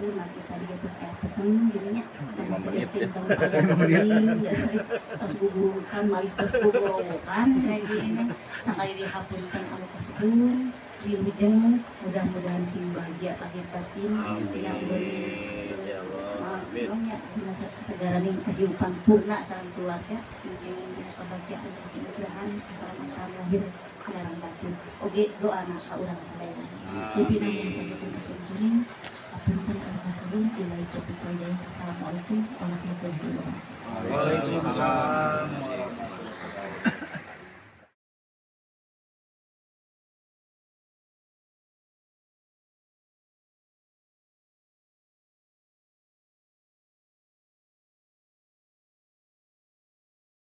Nah, tadi geus aya pesen gitu nya. 5 menit ya. Ya. Tos gugurukan, malis tos gugurukan kayak gini. Sakali dihapunten anu kasepuh. Wilujeng, mudah-mudahan sing bahagia lahir batin. Amin. Dina bening Ya Allah. Amin. nya dina sagaraning kehidupan purna sareng keluarga, sing kenging dina kebahagiaan, kesempurnaan, keselamatan lahir sareng batin. Oge doana ka urang sadayana. Mugi nami sakitu kasimkuring. Hapunten anu kasuhun, billahi taufiq wal hidayah. Assalamualaikum warahmatullahi wabarakatuh. Waalaikumsalam.